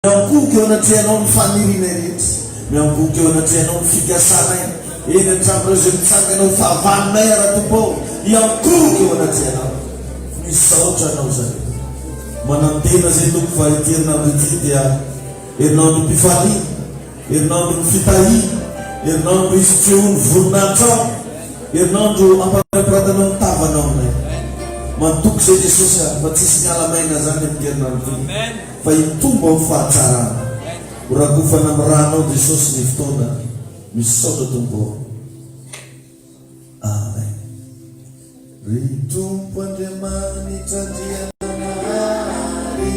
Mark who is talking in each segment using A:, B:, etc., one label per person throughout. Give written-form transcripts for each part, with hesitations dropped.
A: Miankohoka eo anatrehanao ny fanirianay rehetra, miankohoka eo anatrehanao ny fikasanay, eny hatramin'ireo izay mitsangana ho fahavalonay ara Tompo ô, hiankohoka eo anatrehanao. Misaotra Anao izahay. Manantena izay Tompo fa ity herinandro ity dia herinandrom-pifaliana, herinandron'ny fitahiana, herinandro hisehoan'ny voninahitrao, herinandro hampamirampiratanao ny tavanao aminay. Matoky izay Jesosy a, fa tsisy miala maina izany amin'ity herinandro ity. Fa hitombo amin'ny fahatsarana. Ho rakofana amin'ny ranao Jesosy ny fotoana. Misaotra Tompo ô. Amen. Ry Tompo Andriamanitra Andriananahary.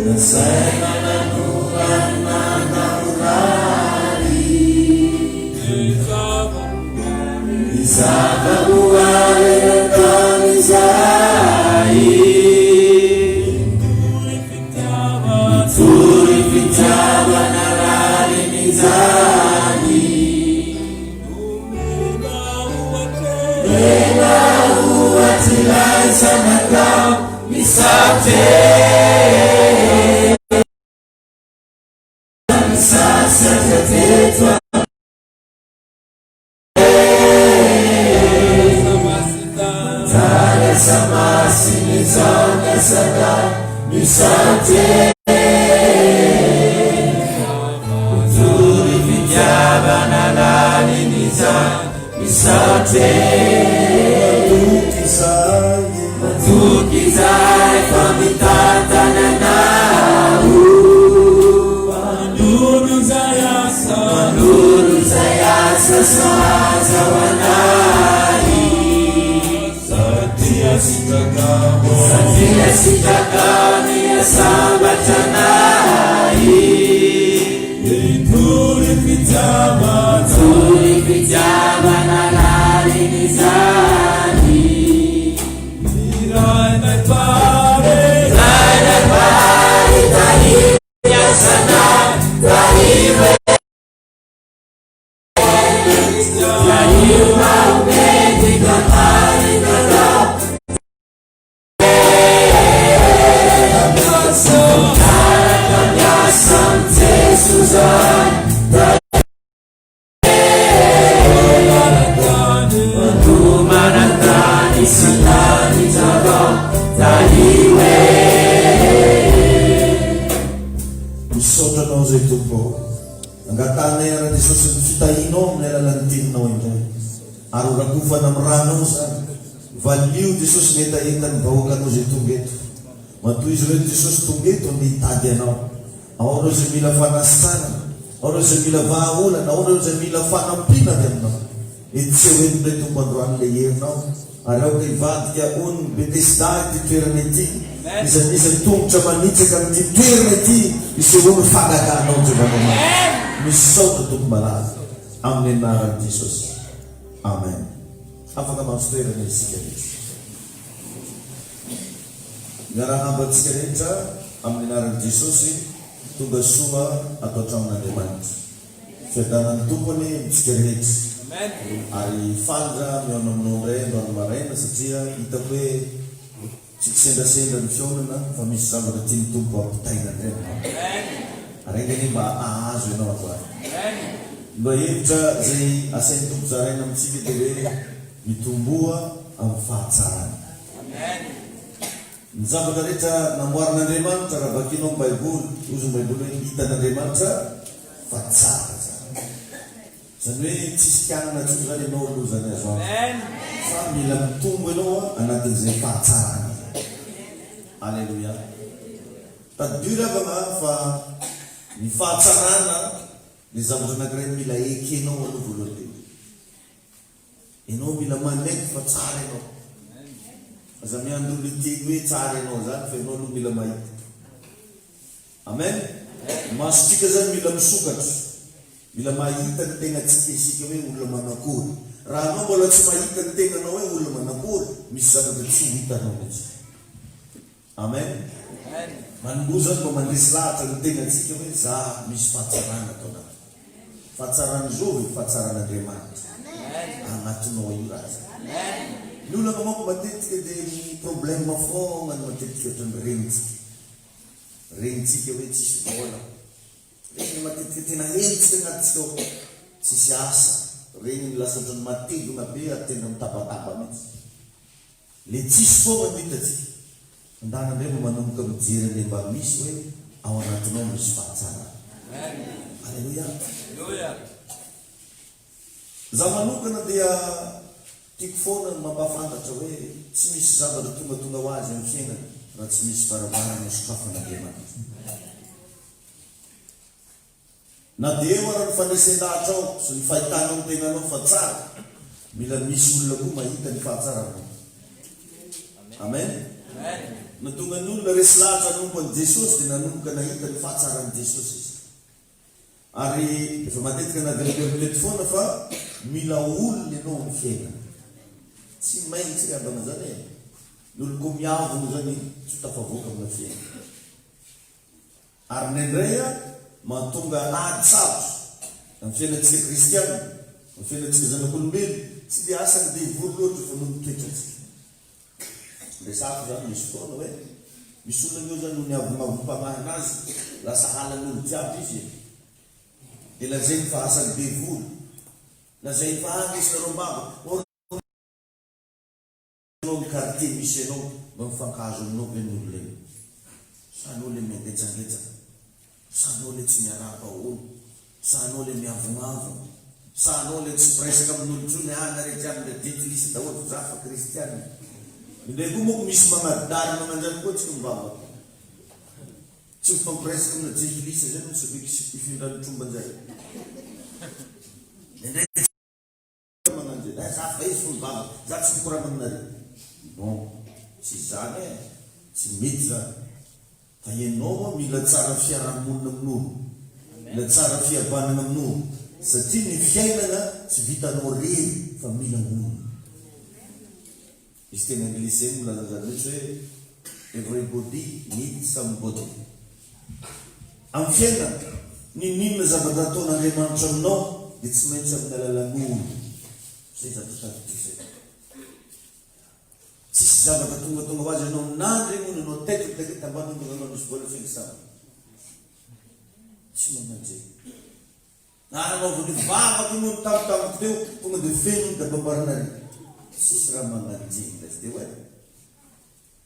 A: Nasaina nanohanana lavorary. Ny zava-boary eran-tany izahay. Mitory fitiavana rariny izany. Nomena ohatr'ilay zanakao misatry. Misasatra teto. Misaotra Anao izay Tompo ô. Angatahanay ara Jesosy ny fitahianao amin'ny alalan'ny teninao indray. Ary ho rakofana amin'ny ranao izany. Valio Jesosy ny hetahetan'ny vahoakanao izay tonga eto. Matoa izy ireo Jesosy tonga eto andeha hitady Anao. Ao ireo izay mila fanasitranana, ao ireo izay mila vahaolana, ao ireo izay mila fanampiana avy Aminao. Hetseho eto indray Tompo androany ilay herinao, ary aoka hivadika onin'i Betesda ity toerana ity, iza n'iza tongotra manitsaka amin'ity toerana ity, isehoan'ny fahagaganao Jehovah Andriamanitra. Misaotra Tompo malala, amin'ny anaran'i Jesosy. Amen. Afaka mahazo toerana isika rehetra. Miarahaba antsika rehetra amin'ny anaran'i Jesosy, tonga soa ato an-tranon'Andriamanitra. Fiadanan'ny Tompo anie amintsika rehetra. Ary faly ra mihaona aminao indray androany maraina satria hitako hoe tsy kisendrasendra ny fihaonana fa misy zavatra tian'ny Tompo hampitaina indray aminao. Ary enga anie mba hahazo ianao androany. Ny lohahevitra izay asain'ny Tompo zaraina amintsika dia hoe mitomboa amin'ny fahatsarana. Ny zavatra rehetra namboarin'Andriamanitra, raha vakianao ny Baiboly, hozy ny Baiboly hoe hitan'Andriamanitra fa tsara izany. Izany hoe tsisy kianina intsony izany ianao aloha izany azo antoka. Fa mila mitombo ianao anatin'izay fahatsarana izay. Aleloia. Tadidio ry havana fa ny fahatsarana dia zavatra anankiray mila ekenao aloha voalohany indrindra. Ianao mila manaiky fa tsara ianao. Aza miandry olona hiteny hoe tsara ianao zany fa ianao aloha mila mahita. Amen. Ny masontsika zany mila misokatra. Mila mahita ny tegnantsika isika hoe olona manakory. Raha anao mbola tsy mahita ny tegnanao hoe olona manakory, misy zavatra tsy ho hitanao mihitsy. Amen. Manomboha zany mba mandresy lahatra ny tegnantsika hoe za misy fahatsarana ato anatiko. Fahatsaran'i Zovy e, fahatsaran'Andriamanitra agnatinao io raha zany. Ny olana manko matetika dia ny problème foagna no matetika ohatran'ny regnintsika. Renintsika hoe tsisy vola. Regny matetika tena henontsika agnatintsika ao. Tsisy asa. Regny ny lasa ohatran'ny matevina be ary tena mitabataba mihitsy. Le tsisy foagna no hitantsika. Ndana ndray mba manomboka mijery anle mba misy hoe ao anatinao misy fahatsarana. Aleloia. Za manokana dia tiako foana ny mampahafantatra hoe tsy misy zavatra tongatonga ho azy amin'ny fiainana raha tsy misy varavarana sokafan'Andriamanitra. Na dia eo ara ny fandresen-dahatrao sy ny fahitanao ny tenanao fa tsara, mila misy olona koa mahita ny fahatsaranao. Amen. Nahatonga ny olona resy lahatra hanompo an'i Jesosy dia nanomboka nahita ny fahatsaran'i Jesosy izy. Ary efa matetika naverimberiko teto foana fa mila olona ianao amin'ny fiainana. Tsy maintsy ry havana zany e. Ny olon-ko miavona zany tsy ho tafavoaka amina fiainana. Ary indraindray mahatonga ady sarotra amin'ny fiainantsika kristiana, amin'ny fiainantsika zanak'olombelona. Tsy dia asan'ny devoly loatra fa noho ny toetrantsika. Resahako izany misy fotoana hoe misy olona eo izany noho ny avognavoam-panahin'azy lasa halan'olo jiaby izy e. Dia lazainy fa asan'ny devoly. Lazainy fa ah nisy nareo mbava. Anao ny quartier misy anao mba mifankahazo aminao ve ny olona io? Sa anao le miangejangeja? Sa anao le tsy miarahaba olo? Sa anao le miavognavogno? Sa anao le tsy mpiresaka amin'olo intsony ah nareo jiaby ndra jentilisa daholo fa za fa kristiana. Indray koa moko misy magnadary magnanjany koa tsika mivavaka. Tsy mifampiresaka amina jentilisa zay no tsy ifindran'ny tromba njay. Indray Magnano zay, eh za fa izy fo mivavaka, za tsy mikoragna aminareo. Non, tsy izany eh, tsy mety zany. Fa ianao moa mila tsara fiarahamonina amin'olo, mila tsara fihavanana amin'olo, satria ny fiainana tsy vitanao rery fa mila olona. Misy teny anglisy zay milaza an'izany mihitsy hoe everybody need somebody. Amin'ny fiainana, n'inon'inona zavatra ataon'Andriamanitra aminao dia tsy maintsy amin'ny alalan'olo. Izay zavatra tadidio izay. Tsisy zavatra tongatonga ho azy ianao nandry hono ianao taitra ny taitra ambany tonga anao nisy vola feno samy. Tsy mananjay. Nanaovany vavaka noho ny tampotampoka teo, tonga dia feno ny dabam-barinareo. Tsisy raha mananjeny ilay teo e.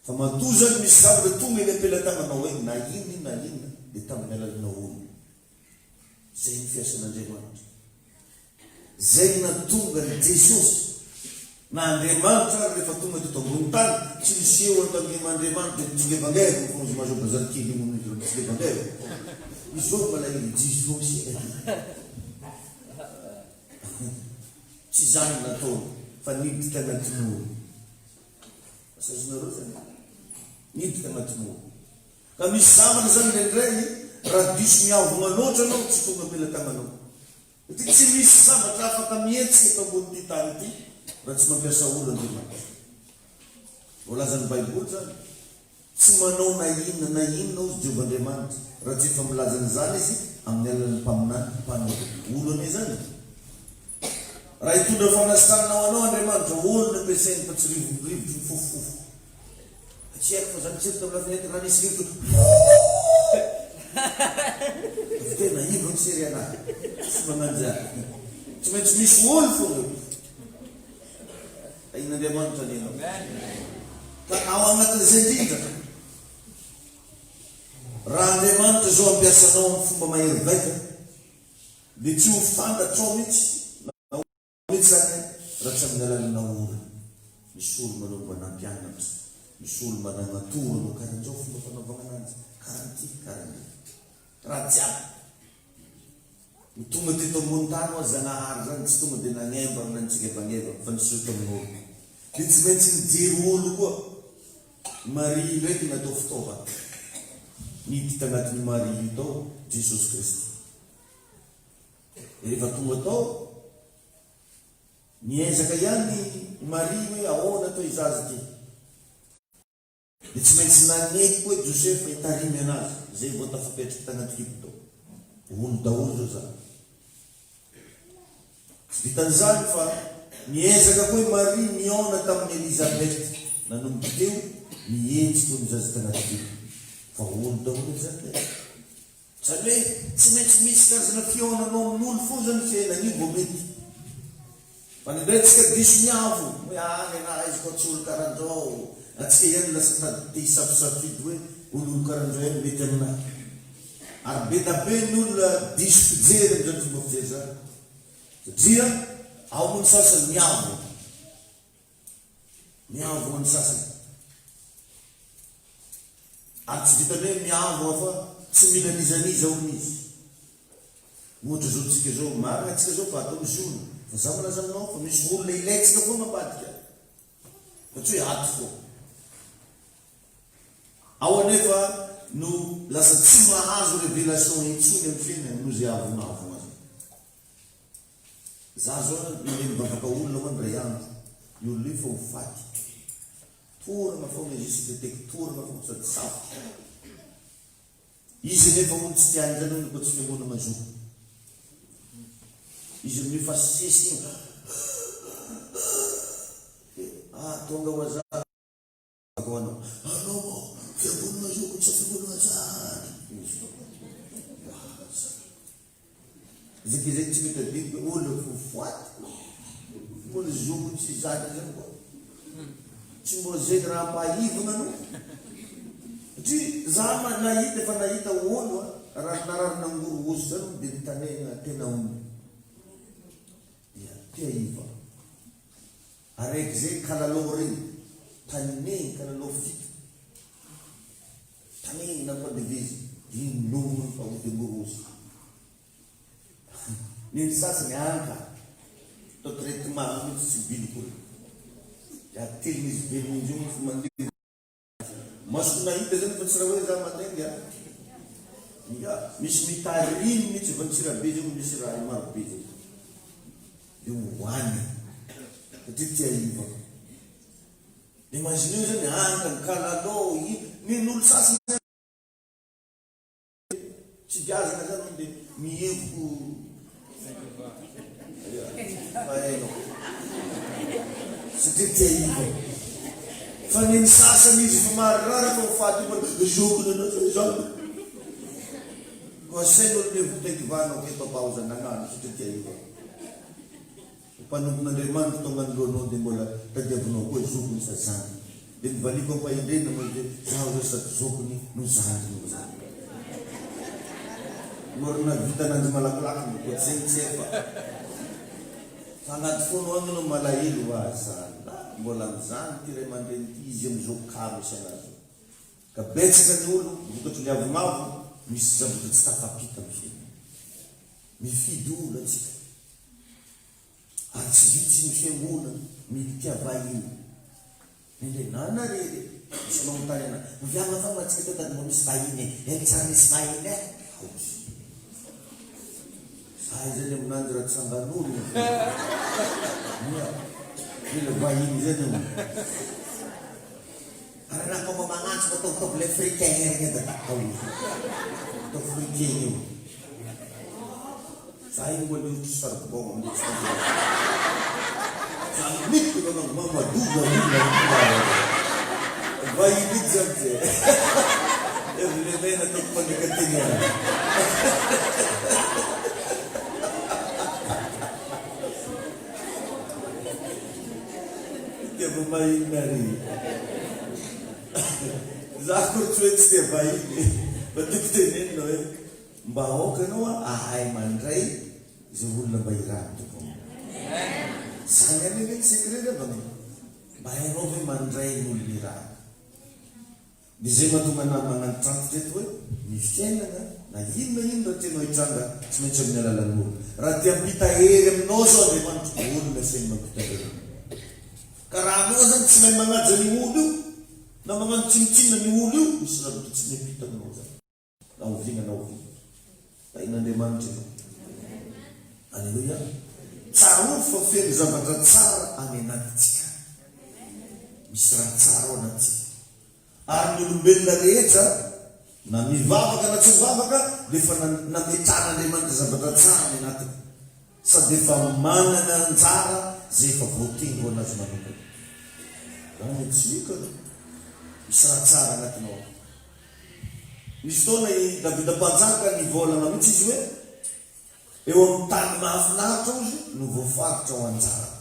A: Fa matoa zany misy zavatra tonga eny am-pelatananao hoe na inona io na inona dia tamin'ny alalanao olona. Zay ny fiasan'Andriamanitra. Zay no nahatonga an'i Jesosy. Na Andriamanitra ary rehefa tonga teto ambony tany, tsy niseho an-tandriman'Andriamanitra dia nitsingevangeva fa ozy mahazo bazary kely io moa izy ireo mitsingevangeva. Izao malahelo Jesosy e. Tsy izany no nataony fa niditra anatin'olo. Asa azonareo zany? Niditra anatin'olo. Ka misy zavatra zany indraindray raha diso miavogna loatra anao tsy tonga am-pelatagnanao. Satria tsy misy zavatra afaka mihetsika eto ambonin'ity tany ity raha tsy mampiasa olona Andriamanitra. Voalazan'ny Baiboly izany. Tsy manao na inona na inona hozy Jehovah Andriamanitra raha tsy efa milaza an'izany izy amin'ny alalan'ny mpaminany mpanompo. Olona izany e! Raha hitondra fanasitranana ho anao Andriamanitra, olona ampiasainy fa tsy rivo-rivotry mifofofofo. Tsy haiko fa za nijery tamin'ny lafenêtre raha nisy rivotra Avy tena ivo ny sery anahy. Tsy mananjary. Tsy maintsy misy olo foana eo. Tahin'Andriamanitra anie ianao. Ka ao anatin'izay indrindra, raha Andriamanitra izao hampiasa anao amin'ny fomba mahery vaika, dia tsy ho fantatrao mihitsy na Mety izany raha tsy amin'ny alalanà olona. Misy olo manao mba nampianatra, misy olo mba nagnatoro anao karan'izao fomba fanaovagna ananjy, karan'ity, karan'io. Raha jiaby. Ny tonga teto ambony tany hoa Zagnahary zany tsy tonga dia nagnembagna na nitsingevangevan fa niseho tamin'olo. Dia tsy maintsy nijery olo koa. Maria ndraiky natao fitaovana. Niditra tagnatin'io Maria io tao Jesosy Kristy. Rehefa tonga tao, niezaka ihany i Maria hoe ahoana atao i zaza ity. Dia tsy maintsy naneky koa i Josefa hitarimy anazy, izay vao tafapetraka tagnaty kibo tao. Olo daholo zao zany. Tsy vitan'izany fa niezaka koa i Maria nihaona tamin'i Elizabeth. Nanomboka teo, nihetsika ny zaza tagnaty kibo. Fa olo daholo zany e. Zany hoe tsy maintsy misy karazana fihaonanao amin'olo foana zany fiainana io vao mety. Fa indraindray tsika diso miavo hoe ah nenaha izy koa tsy olo karanjao. Atsika ihany lasa tady te hisafisafidy hoe ololo karanjao ihany mety aminahy. Ary be da be ny olona diso fijery amin'izany fomba fijery zany. Satria ao moa ny sasany miavo. Miavoa ny sasany. Ary tsy vitan'ny hoe miavoa fa tsy mila n'iza n'iza hono izy. Ohatra izao tsika izao, marina tsika izao fa atao misy olona. Fa za milaza aminao fa misy olona ilaintsika foana ambadika. Fa tsy hoe ato foana. Ao anefa no lasa tsy mahazo révélation intsony amin'ny fiainany noho izay avonavona zay. Za zao nandeha nivavaka olona ho'a ndray andro, io olona io efa ho faty. Torana foana izy io sy teteky torana foana sady safotra. Izy anefa hono tsy tiany zany hono koa tsy fiangonana zo. Izy amin'io fa sesiny io. Ah tonga ho aza. Ho anao. Anao moa fiangonana zokiny sa fiangonana zandriny? Aza. Zay zay tsy mety adino hoe olona fofoaty. Mbola zokiny sy zandriny zany koa. Tsy mbola zegny raha ampahivagna anao. Satria za nahita efa nahita olo raha narary nangorohosy zany dia nitanegna tena olo. Dia tia iva. Araiky zay kalalao regny, tanegny kalalao fito, tanegny nampandevezy, iny longony fa ody amorozy. Ny sasany anka, atao traitement mihitsy tsy biliko regny. De atelin'izy velogno amizay moa fa mandeha. Masoko nahita zany fa tsy raha hoe za mandainga ya misy mitarimy mihitsy avy any Antsirabe zay misy raha maro be zay de hohaniny satria tia hivaka. Imagineo zany anka ny kalalao ino nen'olo sasany Tsy giazana zany hono de mihevoko fa hainao satria tia hiva fa ny ny sasany izy efa marirary fa ho faty io mbola zokiny anao zay zany ko asaina olo mihevoko taikivana ok papa ho zany nagnano satria tia hiva. Mpanompon'Andriamanitra tonga anoloanao dia mbola tadiavinao koa zokiny sa zandriny? Dia novaliako am-pahendrena moa izy hoe, zaho izao sady zokiny no zandriny hoy izy. Mora nahavita ananjy malakilaky moa koa tsy tsy efa. Fa anaty fonao agny anao malahelo hoa zalahy mbola an'izany ity ray aman-dreny ity izy amin'izao cas misy anazy io. Ka betsaka ny olo vokatry ny avognavo misy zavatra tsy tafapita amin'ny fiainana. Mifidy olo antsika. Ary tsy vitsy ny fiangonana mitia vahiny. Indraindray na nareo e, misy manontany anah, oviana fa antsika teo tady mba misy vahiny e, eny tsary misy vahiny e. Aoky. Za izany aminanjy raha tsangan'olona ve. Ia, mila vahiny zany eo. Ary anah koa mba magnantso mba ataovitaovy ilay fricain regny edy ataovy. Ataovy fricain io. Za io mbola io tsy charbon amle tsy mandeha. Za miko nanao Mamadou Lamine Vahiny iny zany ty e. Ery lemena ataoko mpandika teny azy. Itiava-bahiny nare. Za akory tsy hoe tsy tia vahiny e. Fa tiako tenenina hoe. Mba aoka ianao ahay mandray izay olona mba irahan'ny Tompo aminao. Zany ihany anie ny secret ry havana e. Mba hainao ve mandray ny olona irahana? Dia izay mahatonga anah magnantitrantitra eto hoe ny fiainana na inona inona tianao hitranga tsy maintsy amin'ny alalan'ny olona. Raha te hampita hery aminao zao Andriamanitra, olona asainy mampita hery aminao. Ka raha anao zany tsy mahay magnaja an'io olo io, na magnano tsinontsinona an'io olo io, misy zavatra tsy miampita aminao zany. Na oviana na oviana. Tahin'Andriamanitra ianao. Aleloia. Tsarovy fa feno zavatra tsara any anatintsika. Misy raha tsara ao anatintsika. Ary ny olombelona rehetra, na mivavaka na tsy mivavaka, dia efa nametrahan'Andriamanitra zavatra tsara any anatiny. Sady efa manana anjara izay efa voatendry ho an'azy manokana. Izany antsika. Misy raha tsara anatinao ao. Nisy fotoana i Davida Mpanjaka nivolagna mihitsy izy hoe, Eo amin'ny tany mahafinaritra ozy no voafaritra ho anjarako.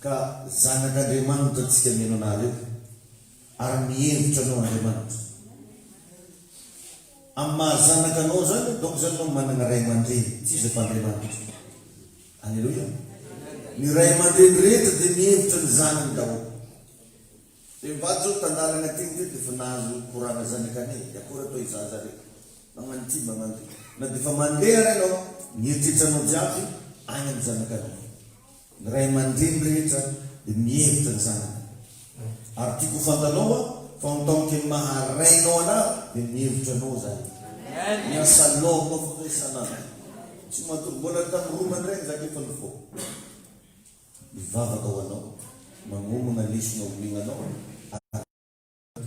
A: Ka zanak'Andriamanitra antsika mihaino anareo, ary mihevitra anao Andriamanitra. Amin'ny maha zanaka anao zany, donc zany anao managna ray aman-dreny, tsy iza fa Andriamanitra. Aleloia. Ny ray aman-dreny rehetra dia mihevitra ny zanany daholo. Dia mivady zao tandalana teo ndray dia efa nahazo korana zanakanay dia akory atao i zaza re magnano ty magnano ty na dia efa mandeha ary ianao ny eritreritranao jiaby any amin'ny zanakanao ny ray aman-dreny rehetra dia mihevitra ny zanany ary tiako ho fantanao a fa en tant que maha rainao anah dia mihevitra anao zany miasa lôko foana isan'andro tsy matory mbola tamin'ny roa mandraigny zaka efa nifoha Mivavaka ho anao, magnomagna lesona omegna anao ary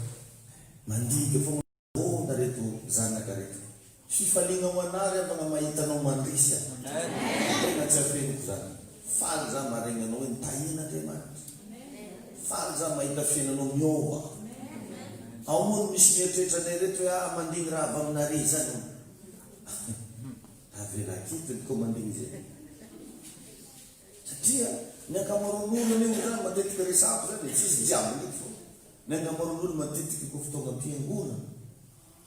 A: mandinika foagna ahoana reto zanaka reto. Fifaliagna ho anah ry havagna mahita anao mandresy a. Tegna tsy afeniko zany. Faly za maregny anao hoe nitahian'Andriamanitra. Faly za mahita fiainanao miôva. Ao moa no misy mieritreritra anay reto hoe ah mandigny raha avy aminare zany hono. Avela aketo ny commanding zay. Satria ny ankamaroan'olo anie zany matetika resahako zany e, tsisy jiaby ndraiky fô ny ankamaroan'olo matetika kôfa tonga am-piangonana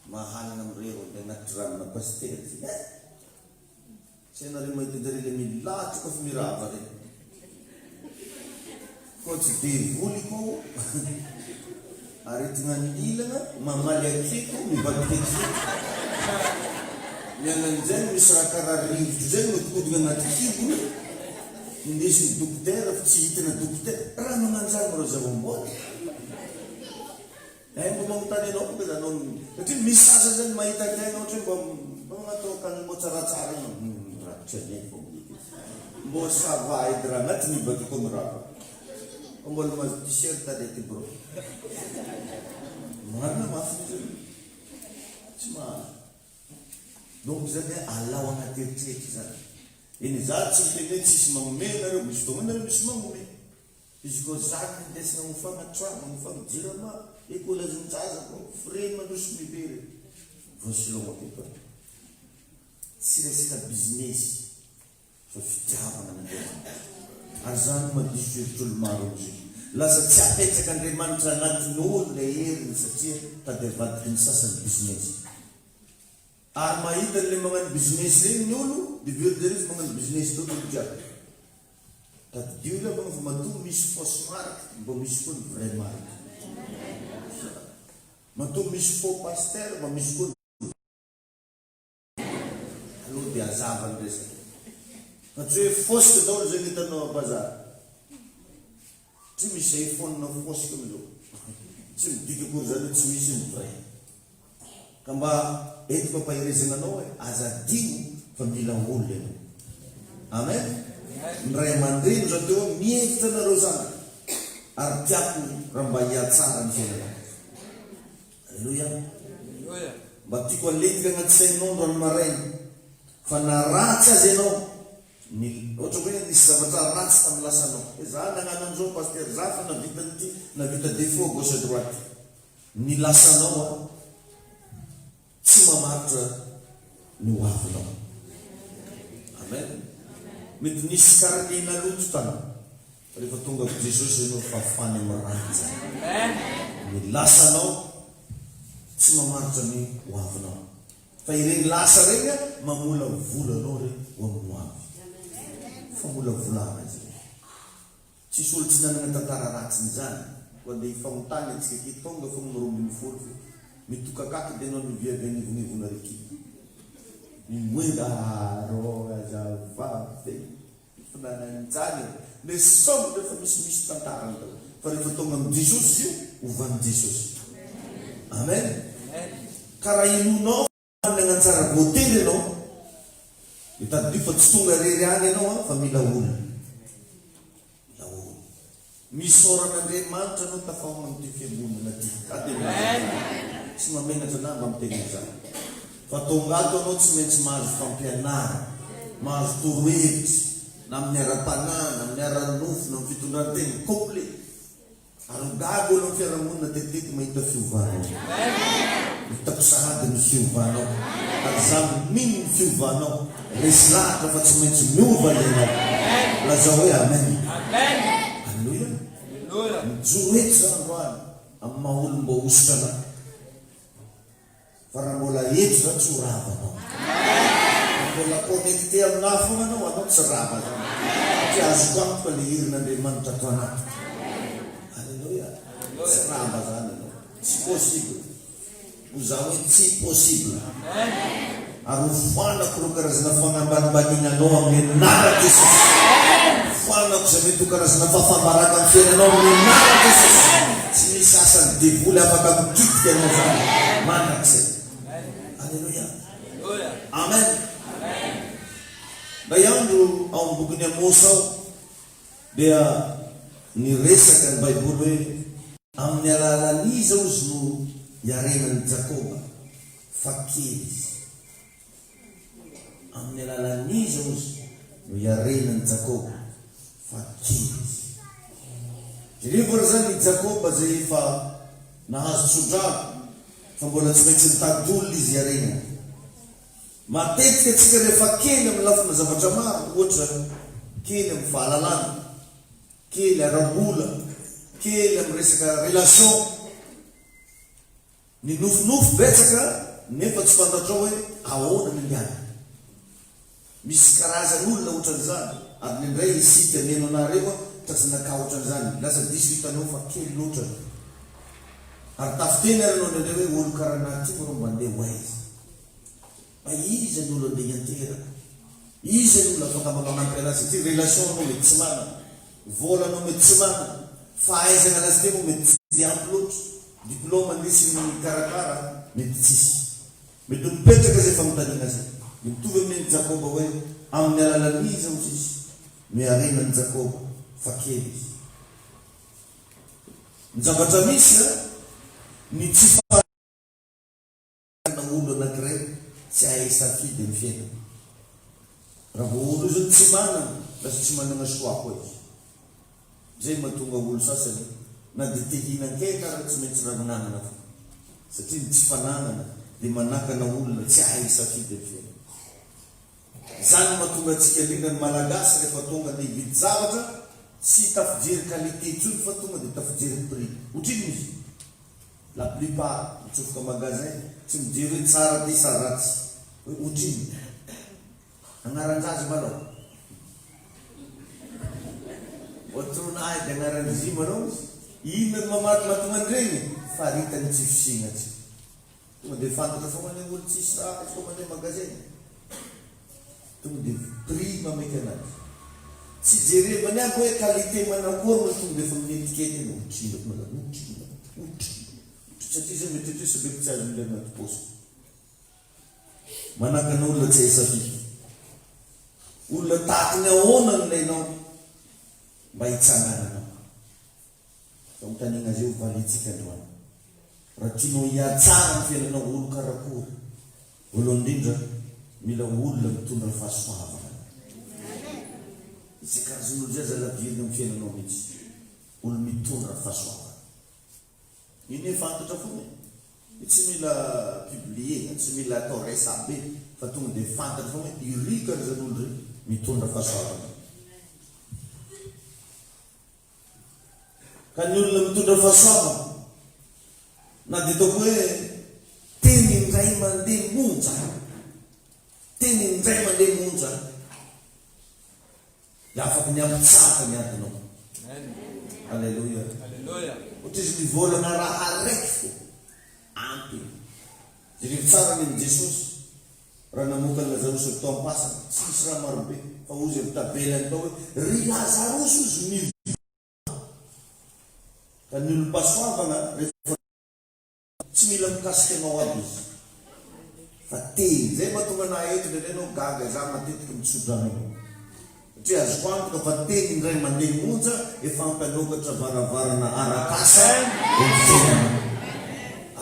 A: mahalana mirero andeha agnaty tranona pasitera izy eh! Tsy hainareo mahita anjareo le milahatra kôfa mirava regny. Koa tsy devoly koa aretina anilana mamaly aketo mivadika aketo ny ananjay misy raha karaha rivotra zay mihodinkodina anaty kibony indesiny dokotera fa tsy hitana dokotera raha magnanjany mareo zava-boary. Eh mba magnontany anao koa za anao satria misy sasany zany mahita tegna ohatra hoe mba mba magnatao akanjo mbô tsaratsara igny hum rakotra anay fô mety izy mbô ça va edy raha agnatiny bakeo koa mirava fa mbola mahazo t-shirt arety bro marina mafy izy io tsy mahazo donc zany alao agnaty eritreritra zany eny za tsy miteny hoe tsisy magnome anareo misy fotoagna nareo misy magnome Izy koa zaka indesina hofagna trano, hofagna jirama, ekolazin-jaza ko frais mandroso mivery voasilogna teto an. Tsy resaka business fa fitiavagna an'Andriamanitra. Ary zany no mahadiso hevitr'olo maro amizay. Lasa tsy apetrak'Andriamanitra agnatin'ny olo le heriny satria tady avadiky ny sasany business. Ary mahita an'le magnano business regny ny olo de very zareo fa magnano business daholo olo jiaby. Tadidio ry havana fa matoa misy fausse marque mba misy koa ny vraie marque. Matoa misy faux pasteur mba misy koa ny Aleo dia hazava ny resaka. Fa tsy hoe fausse daholo izay hitanao à bazary. Tsy misy iPhone fausse amizao. Tsy midika akory izany hoe tsy misy ny vrai. Ka mba entiko ampaherezana anao hoe aza adino fa mila olona ianao. Amen. Ny ray aman-dreny zao teo mihevitra anareo zanaka ary tiako raha mba hihatsara ny fiainanao. Aleloia. Mba tiako alentika anaty sainao androany maraina fa na ratsy aza ianao ny ohatra hoe nisy zavatra ratsy tamin'ny lasanao. Hoe za nagnano an'izao pasteur, za fa navita an'ity, navita défaut à gauche à droite. Ny lasanao an, tsy mamaritra ny ho avinao. Amen. Mety nisy karne naloto tany, fa rehefa tonga amin'i Jesosy ianao fafany amin'ny rany izany. Ny lasanao tsy mamaritra ny ho avinao. Fa ireny lasa ireny an, mamolavola anao re ho amin'ny ho avy. Famolavolana izy ireny. Tsisy olo tsy nanagna tantara ratsiny zany koa ndeha hifagnotany atsika aty tonga fogna ny 12 fo mitokakaky de anao mivia avy agnivognivogna reky mimoega arô azavavy fnananjany e le sombre fa misimisy tantarany daholo fa rehefa tonga am Jesosy izy io ovan'i Jesosy amen ka raha inoanao Manana tsara voatery ianao dia tadidio fa tsy tonga irery any ianao an fa mila olona. Mila olona. Misaora an'Andriamanitra anao tafahaona amin'ity fiangonana ity. Za dia milaza an'izany. Tsy mahamenatra anah mba miteny an'izany. Fa tonga ato ianao tsy maintsy mahazo fampianarana, mahazo torohevitra, na amin'ny ara-panahy, na amin'ny ara-nofo, na amin'ny fitondran-tena. Complet. Ary ho gaga olo am fiarahamonina tetiteky mahita fiovana ao. Hitako sahady ny fiovanao. Ary za mino ny fiovanao. Resy lahatra fa tsy maintsy miova ianao. Lazao hoe Amen. Aleloia. Mijoro eto za androany amin'ny maha olom-boahosotra anah. Fa raha mbola eto za tsy ho rava anao. Raha mbola connecté aminah foana anao, anao tsy rava zany. Satria azoko antoka le herin'Andriamanitra ato anatiko. Aleloia. Tsy rava zany ianao. Tsy possible. Ho za hoe tsy possible. Ary ho foanako ireo karazana fagnambanimbaniana anao amin'ny anaran'i Jesosy. Foanako izay mety ho karazana fahafaham-baraka amin'ny fiainanao amin'ny anaran'i Jesosy. Tsy misy asan'ny devoly afaka mikitika anao izany mandrakizay. Aleloia. Amen. Indray andro ao amin'ny bokin'i Amosa ao dia niresaka ny Baiboly hoe amin'ny alalan'iza ozy no hiarenan'i Jakoba. Fa kely izy. Amin'ny alalan'iza, hozy, no hiarenan'i Jakoba? Fa kely izy. Jereo ary izany i Jakoba izay efa nahazo tsodrano, fa mbola tsy maintsy nitady olona izy hiarenany. Matetika antsika rehefa kely amin'ny lafina zavatra maro, ohatra, kely amin'ny fahalalana, kely ara-bola, kely amin'ny resaka relation, Ny nofinofy betsaka nefa tsy fantatrao hoe ahoana ny andehanany. Misy karazan'olona otran'izany ary indraindray isika mihaino anareo tratran'ny cas otran'izany lasa diso hitanao fa kely loatra ary tafiteny ary ianao indraindray hoe olo karaha anah ty moa rô mba andeha ho aiza? Mba iza ny olo andeha hianteherako? Iza ny olo afaka mba manampy anah satria relation anao mety tsy manana, vola anao mety tsy manana, fahaizana lasteo moa mety tsy dia ampy loatra. Diplôme ndrisy ny mikarakara mety tsisy. Mety ho mipetraka izay fanontaniana izay. Dia mitovy amin'ny an'i Jakoba hoe amin'ny alalan'iza hozy izy no hiarenan'i Jakoba fa kely izy. Ny zavatra misy an, ny tsy Na olo anakiray tsy ahay safidy am fiainana. Raha vao olo io zany tsy manana, lasa tsy manana choix koa izy. Zay mahatonga olo sasany na dia te hihinan-kena ara tsy maintsy ravin'anana foana. Satria ny tsy fananana dia manakana olona tsy ahay safidy am fiainana. Izany no mahatonga antsika indrindra ny Malagasy rehefa tonga andeha hividy zavatra tsy tafijery qualité intsony fa tonga dia tafijery prix. Ohatrinona izy? La plupart mitsofoka magasin tsy mijery hoe tsara ty sa ratsy. Hoe ohatrinona? Agnaran-jaza malao. Ohatrona ahy dia agnaran'i Zy malao izy. Inona no mamaty mahatonga an'iregny? Faritany tsy fisiagna tsy. Tonga dia fantatra foagna ny olo tsisy raha izy koa mandeha magasin. Tonga dia prix mameky anazy. Tsy jerevany aby hoe qualité manakory moa tonga dia efa mi-etiquette eny otrino koa zany otrino otrino satria zay mety hoe sobeko tsy azon'ilay anaty paosy. Manakana olona tsy hay safidy. Olona tahaky ny ahoana no ilainao mba hitsangananao. Fanontaniana izay ho valiantsika androany. Raha tianao hihatsara ny fiainanao, olo karakory? Voalohany indrindra, mila olona mitondra fahasoavana. Izay karazan'olo izay aza lavirina amin'ny fiainanao mihitsy. Olo mitondra fahasoavana. Iny hoe fantatra foana e. Io tsy mila publier-na, tsy mila atao resa-be fa tonga dia fantatra foana hoe iry karazan'olo iry mitondra fahasoavana. Ka ny olona mitondra fahasoavana, na dia ataoko hoe teny indray mandeha monja, teny indray mandeha monja, dia afaky ny hampitsahatra ny adinao. Aleloia. Ohatra izy mivolana raha araiky fo, ampy. Jereo tsara ny amin'i Jesosy. Raha namoaka an'i Lazarosy avy tao am-pasana, tsy nisy raha marobe, fa hozy avy tavelany tao hoe, Ry Lazarosy, hozy, mivoaha! Ka ny olom-pahasoavana, rehefa tsy mila mikasika anao aby izy, fa teny. Izay mahatonga anà eto, indraindray ianao gaga, izaho matetika mitso-drano anao. Satria azoko antoka fa teny indray mandeha monja efa hampanokatra varavarana arak'asa eo amin'ny fiainanao.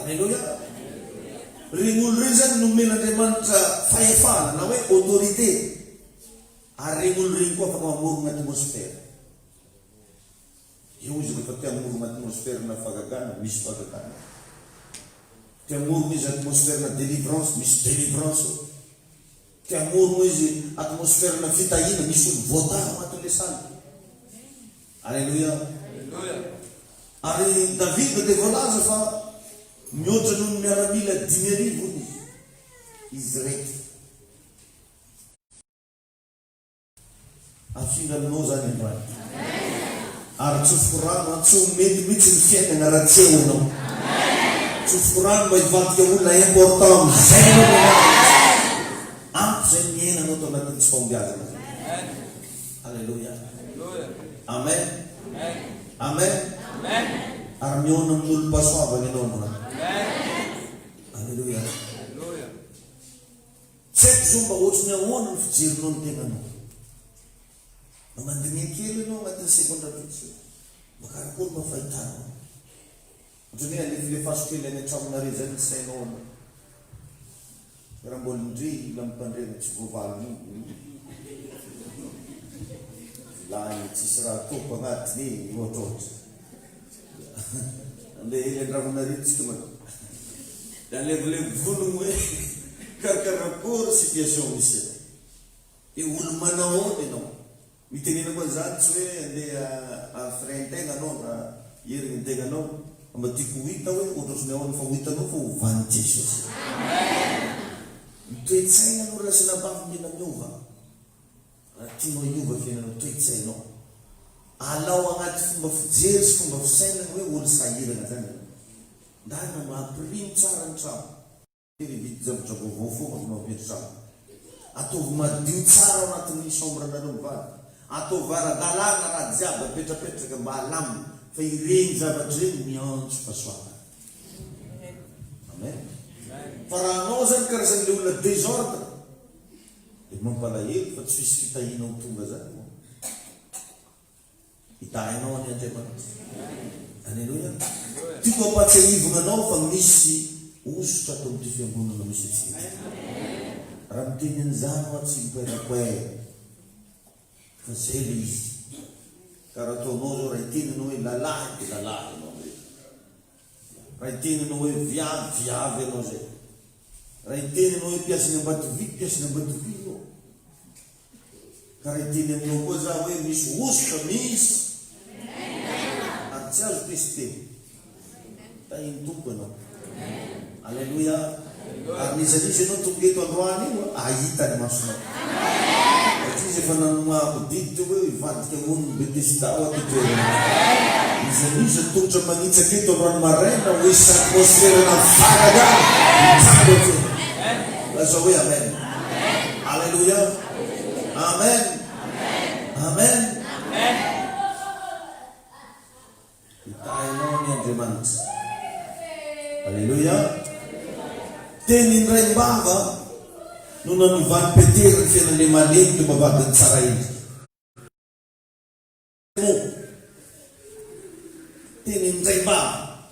A: Aleloia! Ireny olona ireny izany nomen'Andriamanitra fahefana na hoe autorité ary ireny olona ireny koa afaka mamorona atmosphère. Eo izy rehefa te hamorona atmosphère-na fahagagana, misy fahagagana. Te hamorona izy atmosphère-na délivrance, misy délivrance ao. Te hamorona izy atmosphère-na fitahiana, misy olo voatahy ao anatin'ilay salle. Alléluia. Ary Davida dia voalaza fa mihoatra noho ny miaramila 5000 hono izy, izy ireto. Afindra aminao zany androany. Ary tsofiko rano an, tsy ho mety mihitsy ny fiainana raha tsy eo ianao. Tsofiko rano mba hivadika olona important amin'izay ianao no anarana. Ampy izay niainanao tao anatin'ny tsy fahombiazana zay. Alléluia. Amen. Amen. Ary mihaona amin'olom-pahasoavana ianao androany. Alléluia. Tsy haiko zao mba ohatry ny ahoana ny fijerinao ny tenanao. Mba mandiniha kely ianao agnatin'ny segondra vitsy hoe mba karakory mba fahitanao. Ohatran'ny hoe alefilefaso kely any an-tranonareo izay ny sainao aloha. Raha mbola ndry ila mipandrena tsy voavalin'io. Vilany tsisy raha ataoko agnatiny e, ohatrohatra. Andeha hely an-dRahonarivo tsika manao. Dia alevolevy volony hoe karakarakory situation misy anao. Dia olo manahoana ianao. Mitenena koa an'izany tsy hoe andeha hafrein tegna anao na hierigny ny tegnanao fa mba tiako ho hita hoe ohatrohatry ny ahoana fa ho hitanao fa hovan'i Jesosy. Ny toe-tsaina aloha ry lasinabavy mila miova. Raha tianao hiova fiainanao toe-tsainao. Alao agnaty fomba fijery sy fomba fisainana hoe olo sahiragna zany ianao. Ndana mba ampirimo tsara ny trano. Tery hividy zavatra vaovao foagna vao mampiditra trano. Ataovy madio tsara ao anatin'ny chambre nareo mivady. Ataovy ara-dalàna raha jiaby apetrapetraka mba alamina fa ireny zavatra ireny miantso fahasoavana. Amen. Fa raha anao zany karazan'le olona désordre dia mampalahelo fa tsy hisy fitahiana ho tonga zany moa. Hitahy anao anie Andriamanitra. Aleloia. Tiako hampatsiahivina anao fa misy hosotra ato amin'ity fiangonana misy antsika ity. Raha miteny an'izany aho tsy mipoerapoera fa zay le izy. Ka raha ataonao zao raha hiteny ianao hoe lalahy dia lalahy ianao zay. Raha hiteny ianao hoe viavy, viavy ianao zay. Raha hiteny ianao hoe mpiasan'ny Ambatovy, mpiasan'ny Ambatovy ianao. Ka raha hiteny aminao koa za hoe misy hosotra, misy. Ary tsy azo testena. Tahin'ny Tompo ianao. Aleloia. Ary n'iza n'iza ianao tonga eto androany io, ahita ny masonao. Satria izy efa nanomahako didy teo hoe hivadika hono ny Betesda ao aty toerana ity. N'iza n'iza tongotra manitsaka eto androany maraina ho hisy atmosferana fahagagana hitranga eo an-toerana. Lazao hoe Amen. Aleloia. Amen. Amen. Hitahy anao anie Andriamanitra. Aleloia. Teny indraim-bava no nanovan'i Petera ny fiainan'ilay malemy teo am-bavahadin'ny tsara endrika. Moa. Teny indraim-bava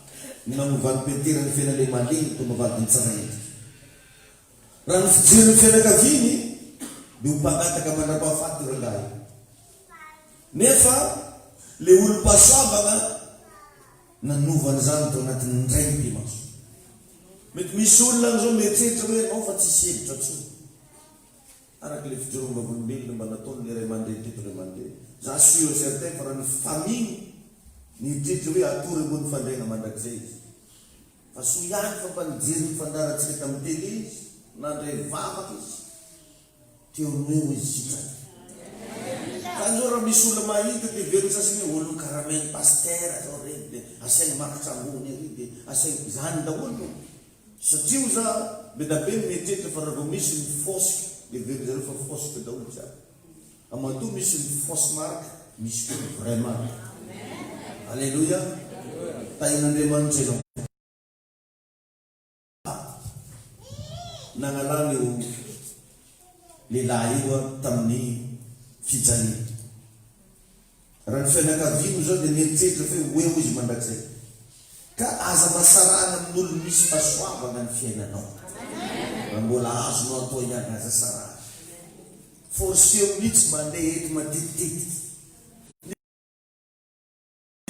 A: no nanovan'i Petera ny fiainan'ilay malemy teo am-bavahadin'ny tsara endrika. Raha ny fijerin'ny fianakaviany dia ho mpangataka mandra-pahafaty io rangahy io. Nefa le olom-pahasoavana nanova an'izany tao anatin'ny indray mipi-maso. Mety misy olona any zao mieritreritra hoe ianao fa tsisy hevitra tsony. Araka le fijoroam vavolombelona mba nataon'ny ray aman-dreny teto ray aman-dreny. Za sûr et certain fa raha ny famille nieritreritra hoe hatory ambony fandriana mandrakizay izy. Fa soa ihany fa mba nijery ny fandaharantsika tamin'ny télé izy, nandray vavaka izy. Teo no eo izy sitrana. Ka zao raha misy olona mahita dia heverin'ny sasany hoe olon'ny karamain'ny pasitera zao reny dia asainy makatra ambony ery dia asainy zany daholo no satria hoy za be da be ny mieritreritra fa raha vao misy ny fosque dia heverin'ny zareo fa fosque daholo jiaby. Fa matoa misy ny fausse marque misy koa ny vraie marque. Alléluia. Tahin'Andriamanitra ianao. Nagnalana io lehilahy io tamin'ny fijaliana. Raha ny fianakaviany izao dia mieritreritra fa hoe ho eo izy mandrakizay. Ka aza mba sarahana amin'olo misy fahasoavana ny fiainanao. Raha mbola azonao atao ihany aza sarahana. Forceo mihitsy mba handeha eto matetitetika.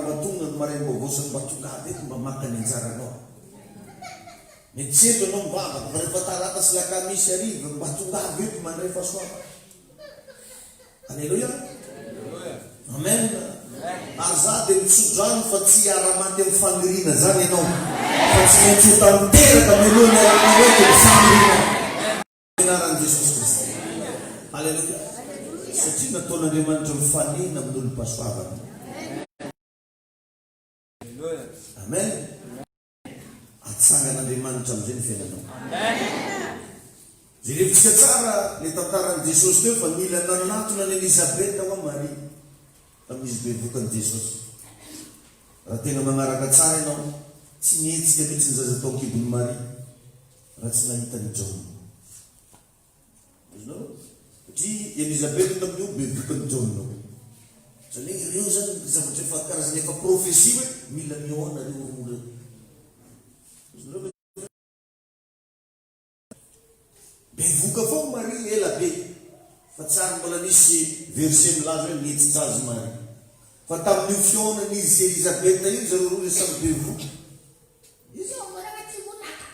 A: Mba tonga ny maraim-baovao sady mba tongava eto mba maka ny anjaranao. Mety tsy eto ianao mivavaka fa rehefa talata sy lakamisy hariva mba tongava eto mandray fahasoavana. Aleloia. Amen. Ary za dia mitsodrano fa tsy hiara-maty amin'ny faniriana zany ianao fa tsy maintsy ho tanteraka mialoha ny hialanao eto ny fanirianao. Amin'ny anaran'i Jesosy Kristy. Aleloia. Satria nataon'Andriamanitra mifanena amin'olom-pahasoavana. Amen. Atsangan'Andriamanitra amin'izay ny fiainanao. Jerevintsika tsara ilay tantaran'i Jesosy teo fa nila nanatona an'i Elizabeta hoa Maria tamin'izy bevoka an'i Jesosy. Raha tena manaraka tsara ianao, tsy nihetsika mihitsy ny zaza tao an-kibon'i Maria raha tsy nahita an'i Jaona. Azonao? Satria i Elizabeth tamin'io bevokan'i Jaona io. Izany hoe ireo izany zavatra efa karazana efa prophetie hoe mila mihaona ireo roa ireo. Azonareo ve? Bevoka foana Maria ela be. Fa tsy ary mbola nisy verset milaza hoe nihetsika azy Maria. Fa tamin'io fihaonan'izy sy Elizabeth io zareo roa dia samy bevoka. Izao mbola tsy monaka.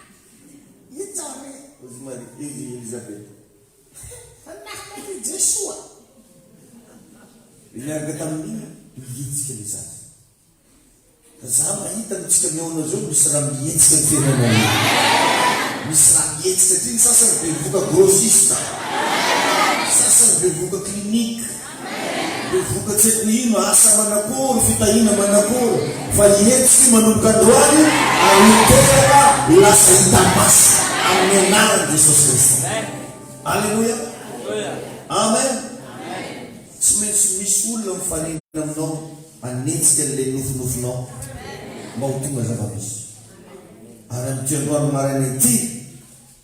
A: Itsary hozy Maria, izy Elizabeth. Hanahaka an'i Jesoa. Dia niaraka tamin'iny nihetsika ilay zaza. Fa za mahita ny tsika mihaona zao misy raha mihetsika ny fiainanao io. Misy raha mihetsika aty ny sasany bevoka grossiste. Sasany bevoka clinique. Bevoka tsy haiko ino, asa manakory, fitahiana manakory, fa hihetsika io manomboka androany ary hiteraka ho lasa hita maso amin'ny anaran'i Jesosy Kristy. Aleloia. Amen. Tsy maintsy misy olona mifanena aminao hanetsika an'ilay nofinofinao mba ho tonga zava-misy. Ary amin'ity androany maraina ity,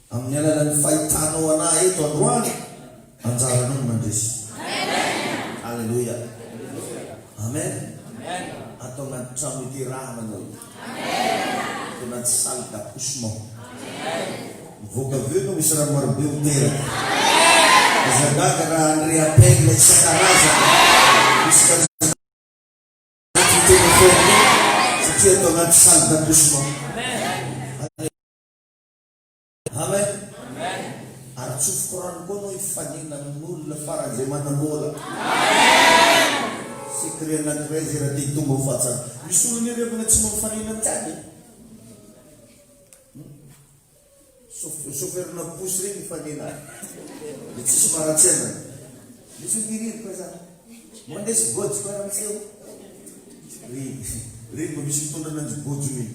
A: Amin'ny alalan'ny fahitanao anah eto androany, anjaranao ny mandresy. Aleloia. Amen. Ato anaty trano iterahana anao io. Ato anaty salle d'accouchement. Mivoaka avy eo ianao misy rano marobe ho teraka. Aza gaga raha handre appel isan-karazany. Misy karazana téléphone satria ato anaty salle d'accouchement. Amen. Ary tsofiko rano koa anao hifanena amin'olona faran'izay manam-bola. Secret anankiray izay raha te hitombo amin'ny fahatsarana. Misy olona anie ry tsy mifanena amin'izany e. Chauffeur-na pousse ireny mifanena. Dia tsisy maharatsy anany. Misy olona irery koa zany. Mandesy bôjy koa ramose o. Ry, ry mba misy mitondra ananjy bôjy io.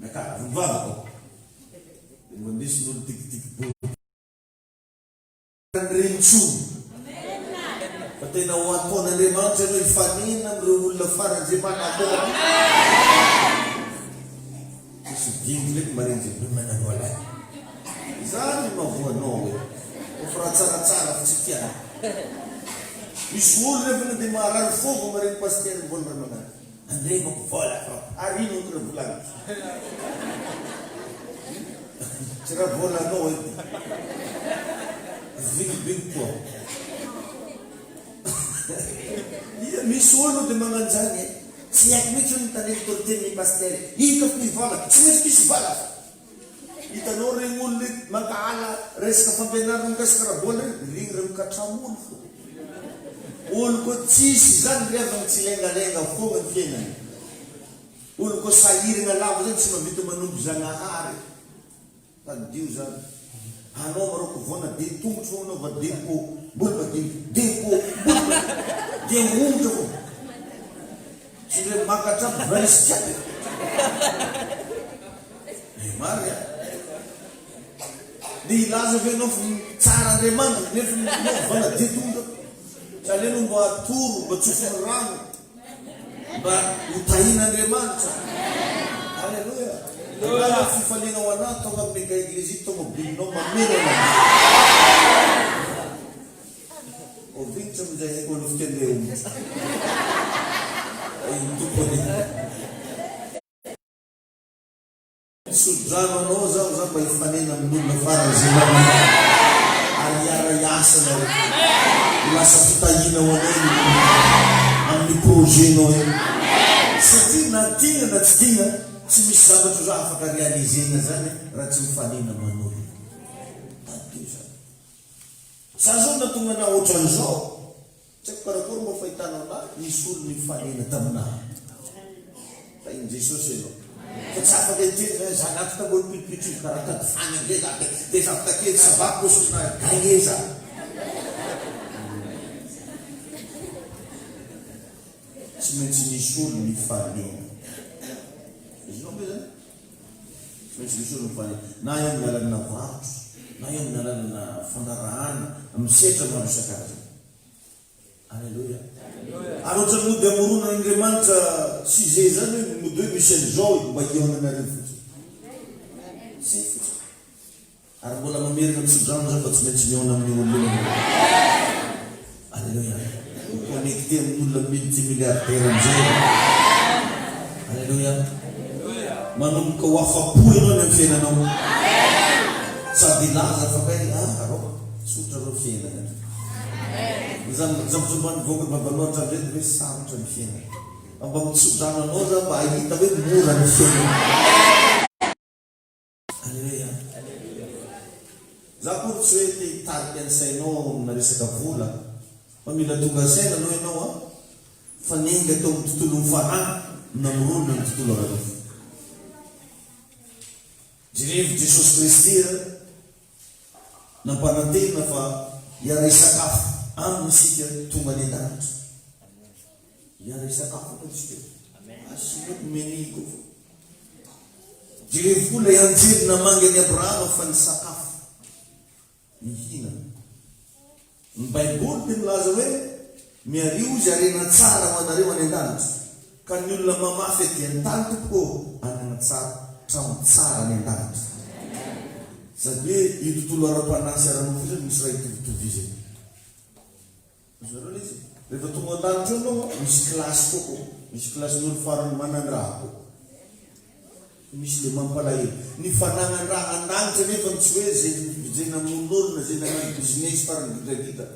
A: Naka vovavaka ao. Dia mba misy ny olo tikitika be. An'ireny intsony. Fa tena ho ataon'Andriamanitra ianao hifanena amin'ireo olona faran'izay manam-bola. Tsisy dingy ndraiky mba renjy be manam-bola. Izany no mahavoa anao e. Fa raha tsaratsara fa tsy tiana. Misy olo nefa na dia maharary fo vao mahare ny pasitera mivola raha magnano. Andrevako vola fa ary ino ny volana? Tsy raha volanao edy. Vinibiny koa. Ia misy olo dia magnano zany e. Tsy haiko mihitsy ny mitandregny toriteny ny pasitera. Ino ka ny vola? Tsy maintsy misy vola fa. Hitanao regny olo mankahala resaka fampianarana mikasika ara-bola regny, regny reo mikatramo olo fô. Olo koa tsisy zany ry havana tsy lengalenga fogna ny fiainany. Olo koa sahiragna lava zany tsy mahavita manompo Zagnahary. Tadidio zany. Anao marô ko vao na de tongotro fô manaova depot mbola madiniky depot mbola madiniky de onitra fô. Tsy ndray maka hatramin'ny valise jiaby e. Eh marina a. Dia hilaza ve ianao fa tsara Andriamanitra nefa ianao valadia tonga? Tsy aleo ianao mba atoro, mba tsofiny rano, mba ho tahin'Andriamanitra. Aleloia. Angamba fifaliana ho anah tonga amin'ny mega eglise tomobilinao mameno anah. Ovintsy amin'izay haiko aloha fiteny hoe omby. Iny tompony. Mitsodrano anao zaho za mba hifanena amin'olona faran'izay manana ary hiara-hiasa nareo. Ho lasa fitahiana ho anao iny olona iny amin'ny projet-nao iny. Satria na tiana na tsy tiana. Tsy misy zavatra oza afaka realiser-na zany raha tsy mifanena aman'olona. Tadidio izany. Za zao nahatonga anah otran'izao, tsy haiko karakory moa fahitanao anah, nisy olo nifanena taminah. Tahin'i Jesosy ianao. Fa tsy afaka hiteny zany hoe za nato tambony pilipitra io karaha tady fany amizay za de de zavatra kely ça va possible na gagner za. Tsy maintsy nisy olo nifanena. Azonao ve zany? Tsy maintsy misy olo mifanena. Na eo amin'ny alalana varotra, na eo amin'ny alalana fandraharahana, amin'ny sehatra maro isan-karazany. Aleloia. Ary ohatran'ny mody amoronan'Andriamanitra sujet izany hoe mody hoe misy an'izao mba hihaonanareo fotsiny. Zay fotsiny. Ary mbola mamerina tsodrano za fa tsy maintsy mihaona amin'io olona io ianao. Aleloia. Ho connecté amin'olona multimilliardaire amin'izay ianao. Aleloia. Manomboka ho afa-po ianao ny amin'ny fiainanao. Sady hilaza fa kay, ah, rô, tsotra rô fiainana. Ny zavatra mba nivoaka ny vavanao hatramin'izay dia hoe sarotra ny fiainana. Fa mba mitsodrano anao za mba hahita hoe mora ny fiainana. Aleloia. Za akory tsy hoe te hitarika ny sainao amina resaka vola fa mila tonga saina aloha ianao an, fa niainga teo amin'ny tontolon'ny fanahy no namorona ny tontolo ara-nofo. Jerevo Jesosy Kristy an, nampanantena fa hiara-hisakafo aminy isika tonga any an-danitra. Hiara-hisakafo aloha isika. Asio meniko fo. Jereo koa ilay anjely namangy an'i Abrahama fa nisakafo, nihinana. Ny Baiboly dia milaza hoe, Miario izy harena tsara ho anareo any an-danitra, ka ny olona mamafy aty an-tany tompoko ô, hanana tsara, trano tsara any an-danitra. Sady hoe io tontolo ara-panahy sy ara-nofo io zany misy raha itovitovizana. Azonareo ilay izy? Rehefa tonga ao an-danitra ao ianao, misy kilasy koa koa. Misy kilasin'olo farany manan-draha koa. Misy le mampalahelo. Ny fanagnan-draha an-danitra nefa tsy hoe zay zay namono olona, zay nagnano business farany gidragidra,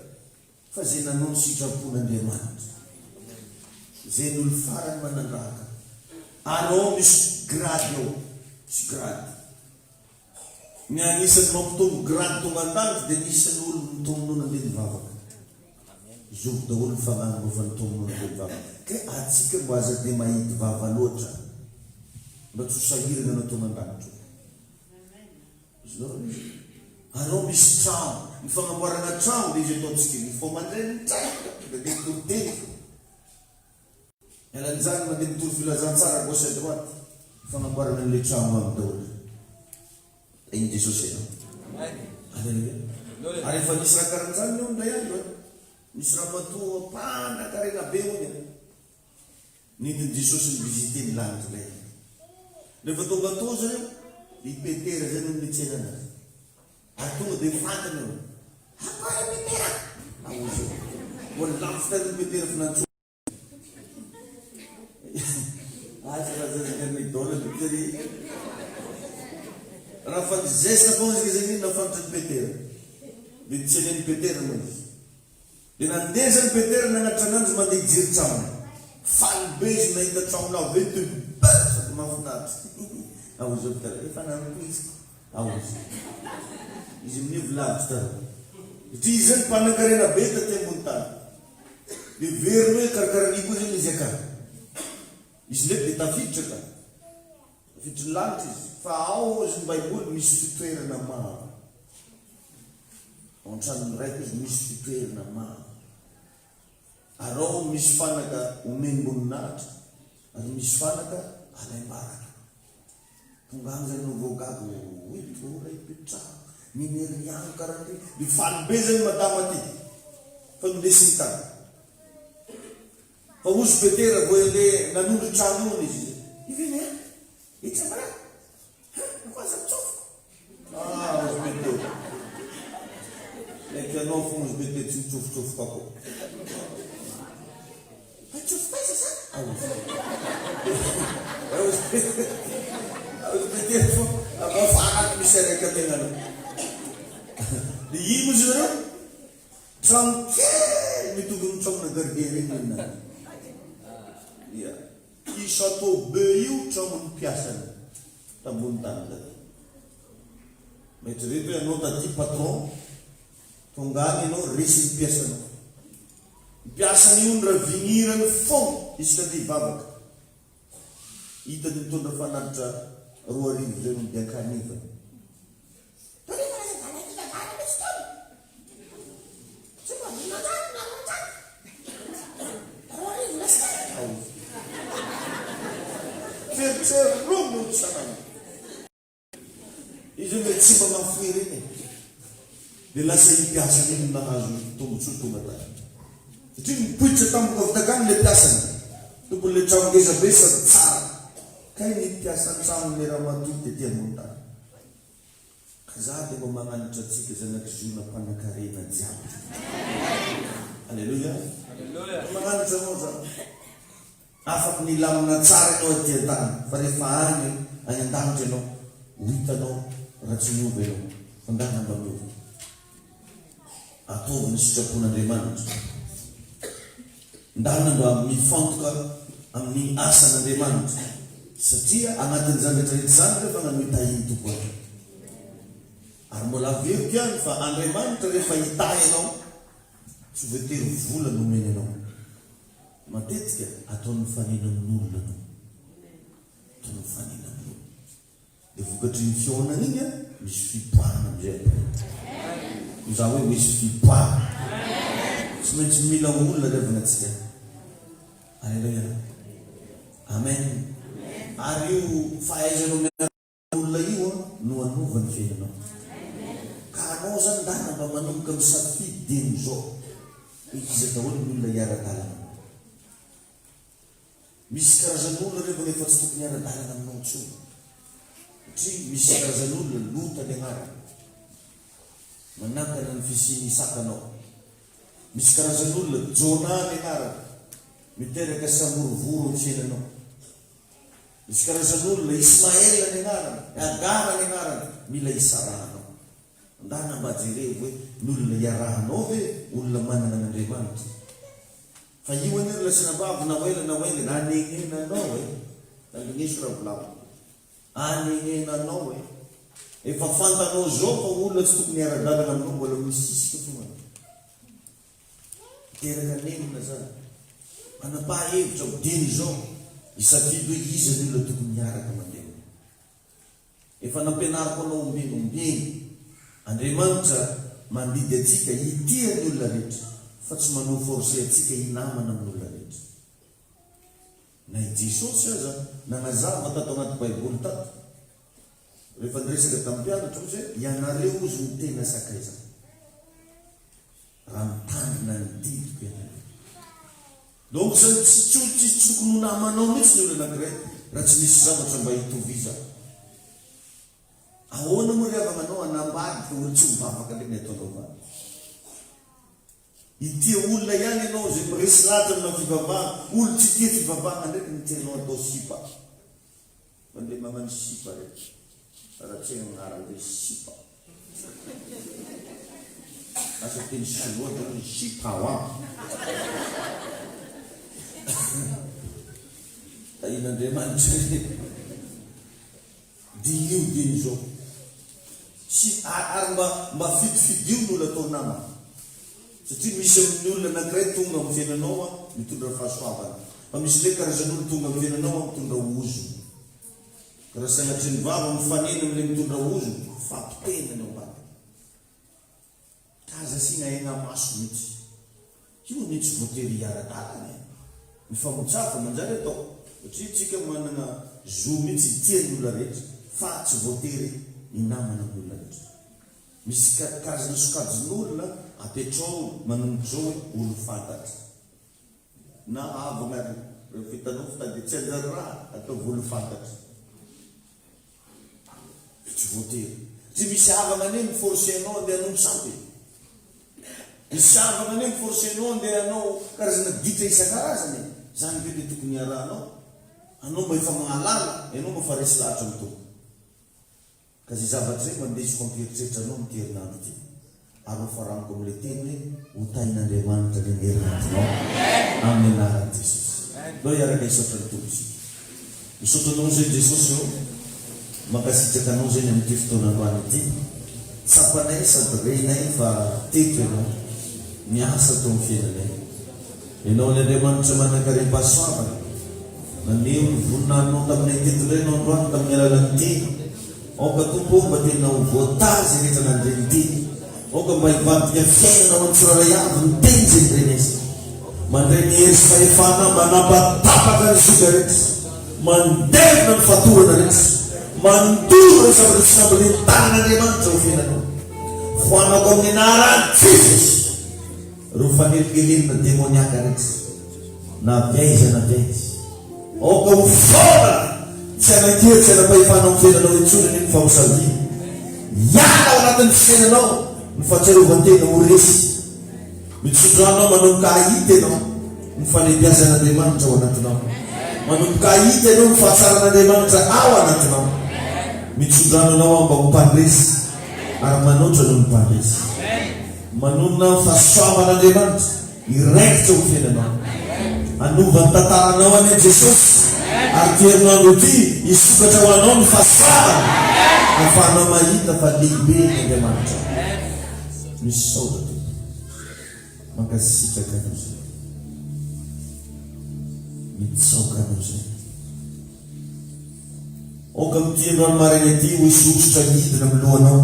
A: fa zay nanao ny sitrapon'Andriamanitra. Zay ny olo farany manan-draha ka. Ary ao misy grady ao. Misy grady. Ny anisan'ny mampitombo grade tonga an-danitra dia ny isan'ny olona nitomonona andeha nivavaka. Zovy daholo ny fanahy mba fa nitomonona andeha nivavaka. Kay atsika mba aza dia mahidy vava loatra mba tsy ho sahirana anao tonga an-danitra eo. Azonareo ilay izy? Ary ao misy trano. Ny fagnamboarana trano dia izy ataontsika mifoha mandraigny mitranga dia mandeha mitory teny fo. Miala an'izany mandeha mitory filazantsara gauche à droite fanamboarana an'ilay trano any daholo. Tahin'i Jesosy ianao. Aleloia. Ary efa nisy raha karan'izany ny indray andro e. Nisy ramatoa mpanankarena be hono e. Nentin'i Jesosy ni-visiter ny lanitra indray andro. Rehefa tonga tao zareo, i Petera zay no nitsena anazy. Ary tonga dia fantany eo. Akory Petera! Ahozo. Mbola lafo tany Petera fa nantsoina. Aza lazaina ny idole mihitsy ry. Raha fa nizesta foana izy zay inona fantatry Petera. Dia nitsenen'i Petera moa izy. Dia nandeha zany Petera nanatitra ananjy mandeha hijery tranony. Faly be izy nahita trano naventy be sady mahafinaritra. Ahozo Petera, efa nampoiziko. Ahozo. Izy amin'io lavitra taloha. Satria izy zany mpanankarena be taty ambony tany. Heveriny hoe karakara koa zany izy akany. Izy ndraiky dia tafiditra ka. Tafiditry ny lanitra izy. Fa ao hozy ny baiboly misy fitoerana maro. Ao an-tranon'ny raiko izy misy fitoerana maro. Ary ao misy fanaka omem-boninahitra ary misy fanaka alaim-baraka. Tonga any zany vao gaga oy mbola ipetrahako mineriano karaha ty de faly be zany madama ty fa nindesiny tany fa ozy Petera vao ele nanondro trano ony izy iveny a etsy amara ha ako aza mitsofoko ah ozy Petera mety anao fo ozy Petera tsy mitsofotsofoka ko Atsofoka aiza sa? Afara misy araiky amegnanao. Dia ino izy ireo? Trano kely mitovy amin'ny tranona gardien regny ninazy. Ia. château be io tragnon'ny mpiasany tambony tany taty. Mba eritrereto hoe anao taty patron, tonga any ianao resin'ny mpiasanao. Ny mpiasany io nravinirany foana isaka andeha hivavaka. Hitany mitondra fanatitra 2000 zay no diankanivany. Feritrerony no sanany. Izy io ilay tsy mba mahafoy ireny e. Dia lasa iny mpiasany iny no nahazo tombotsoa tonga tany. Satria nipoitra tampoka avy takany ilay mpiasany. Tompon'ilay trano ngeza be sady tsara. Kay ny mpiasa an-tranon'ilay ramatoa tety ambony tany. Ka za dia mba magnanatra antsika zanak'i Ziona mpanankarena jiaby. Aleloia. Mba magnanatra anao za. Afaky milamina tsara ianao aty an-tany fa rehefa any any an-danitra ianao ho hitanao raha tsy miova ianao. Fa ngah mba miova? Ataovy ny sitrapon'Andriamanitra. Ndana mba mifantoka amin'ny asan'Andriamanitra satria anatin'izany rehetra rehetra izany rehefa no hitahian'ny Tompo anao. Ary mbola averiko ihany fa Andriamanitra rehefa hitahy anao tsy voatery vola no omeny anao. Matetika ataony mifanena amin'olona anao. Ataony mifanena amin'olona. Dia vokatr'iny fihaonana iny an, misy fipoahana amin'izay après. Hoy za hoe misy fipoahana. Tsy maintsy mila olona ry havana tsika. Aleloia. Amen. Ary io fahaizanao miaraka olona io an no hanova ny fiainanao. Ka anao zany ndana mba manomboka misafidy dieny izao hoe iza daholo ny olona hiara-dalana aminao. Misy karazan'olona re mbola efa tsy tokony hiara-dalana aminao intsony. Satria misy karazan'olona lota ny anarany. Manakana ny fisian'ny Isaka anao. Misy karazan'olona Jonah ny anarany. Miteraka samorovoro amin'ny fiainanao. Misy karazan'olona, Ismaël ny anarany, Agara ny anarany, mila isarahanao. Ndana mba jereo hoe ny olona iarahanao ve olona manana an'Andriamanitra? Fa io anie ry lasinabavy na ho ela na ho haingana anenenanao e! Tandrigneso ravolavo. Anenenanao e! Efa fantanao zao fa olona tsy tokony hiara-dalana aminao mbola misisika foana. Miteraka nenina zany. Manapaha hevitra ho dieny izao, hisafidy hoe iza ny olona tokony hiaraka mandeha aminao. Efa nampianariko anao ombieny ombieny. Andriamanitra mandidy antsika hitia ny olona rehetra fa tsy manao forcer antsika hinamana amin'ny olona rehetra. Na i Jesosy aza nanazava tato anaty baiboly tato rehefa niresaka tamin'ny mpianatra ozy hoe ianareo ozy no tena sakaizako raha mitandrina ny didiko ianareo. Donc zany tsy tsy tsy tokony ho namanao mihitsy ny olona anankiray raha tsy misy zavatra mba hitovizana. Ahoana moa ry havana anao hanambady fa olo tsy mivavaka ndray ny ataonao vady? Hitia olona ihany ianao izay miresy lahatra amina fivavahana, olo tsy tia fivavahana ndraiky no tianao atao sipa. Mandeha magnano sipa reo. Raha tsy hay agnarany hoe sipa. Lasa teny sinoa daholo ny sipa wa. Tahian'Andriamanitra anie. Diniho dieny izao. Sy ary mba mba fidifidio ny olona atao namana. Satria misy amin'ny olona anankiray tonga amin'ny fiainanao an, mitondra fahasoavana. Fa misy indray karazan'olona tonga amin'ny fiainanao an, mitondra ozona. Ka raha sanatria ny vava mifanena amin'ilay mitondra ozona, fampitena ny ao ambadika. Ka aza asiana hena-maso mihitsy. Io anie tsy voatery hiara-dalana e! Ny famotsafa manjary atao satria tsika manana zo mihitsy hitia ny olona rehetra fa tsy voatery hinamana amin'ny olona rehetra. Misy karazana sokajin'olona apetrao manomboka izao hoe olo fantatra na havana ary rehefa hitanao fa dia tsy anjary raha ataovy olo fantatra. Tsy voatery. Tsy misy havana anie mi-forcer anao andeha hanompo sampy e. Misy havana anie mi-forcer anao andeha hanao karazana ditra isan-karazany e. Zany ve le tokony hiarahanao? Anao mba efa mahalala, ianao mba efa resy lahatra amin'ny Tompo. Ka zay zavatra zay mba ndesiko hampieritreritra anao amin'ity herinandro ity. Ary ho faraniko amin'ilay teny hoe ho tahin'Andriamanitra anie ny herinandronao amin'ny anaran'i Jesosy. Ndao hiaraka hisaotra ny Tompo isika. Misaotra Anao izay Jesosy ô, mankasitraka Anao izay ny amin'ity fotoana androany ity. Tsapanay sady renay fa teto Ianao, miasa teo amin'ny fiainanay. Ianao ilay Andriamanitra manankarem-pahasoavana, naneho ny voninahinao taminay teto indray Ianao androany tamin'ny alalan'ny teny. Aoka Tompo ô mba tena ho voatahy izay rehetra nandre ny teny. Aoka mba hivadika fiainana ho an'ny tsirairay avy ny teny izay norenesina. Mandray ny hery sy fahefana manapatapaka ny zoga rehetra, mandevona ny fatorana rehetra, mandoro ireo zavatra tsy nambolen'ny tanan'Andriamanitra ho fiainanao. Foanako amin'ny anaran'i Jesosy ireo fanelingelenina demoniaka rehetra, na avy aiza na avy aiza. Aoka ho foana tsy hanan-kery tsy hanam-pahefana ao amin'ny fiainanao intsony anie ny famosaviana. Hiala ao anatin'ny fisainanao ny fahatsiarovan-tena ho resy. Mitsodrano aho manomboka hahita ianao ny fahalehibiazan'Andriamanitra ao anatinao. Manomboka hahita ianao ny fahatsaran'Andriamanitra ao anatinao. Mitsodrano anao aho mba ho mpandresy ary manoatra noho ny mpandresy. Manonona ny fahasoavan'Andriamanitra. Hiraikitra ho fiainanao. Hanova ny tantaranao anie Jesosy ary ity herinandro ity hisokatra ho anao ny fahasoavana ahafahanao mahita fa lehibe ny Andriamanitra. Misaotra Tompo. Mankasitraka anao zay. Mitsaoka anao zay. Aoka amin'ity androany maraina ity ho hisy hosotra hidina amin'ny lohanao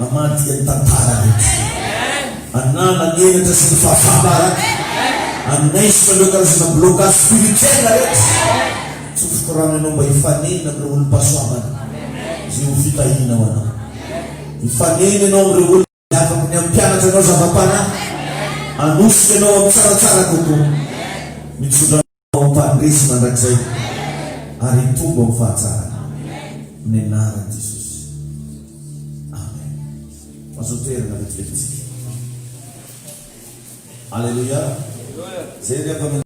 A: hamadika ny tantara rehetra. Hanala ny henatra sy ny fahafaham-baraka. Hanaisotra ireo karazana blocage spirituel rehetra. Tsofiko rano ianao mba hifanena amin'ireo olom-pahasoavana izay ho fitahiana ho anao. Hifanena ianao amin'ireo olona izay afaka ny hampianatra anao zava-panahy, hanosika anao amin'ny tsaratsara kokoa. Mitsodrano. Ho mpandresy mandrakizay ary hitombo amin'ny fahatsarana. Amin'ny anaran'i Jesosy. Amen. Azo toerana vetivety tsika. Alléluia. Zay ry havana.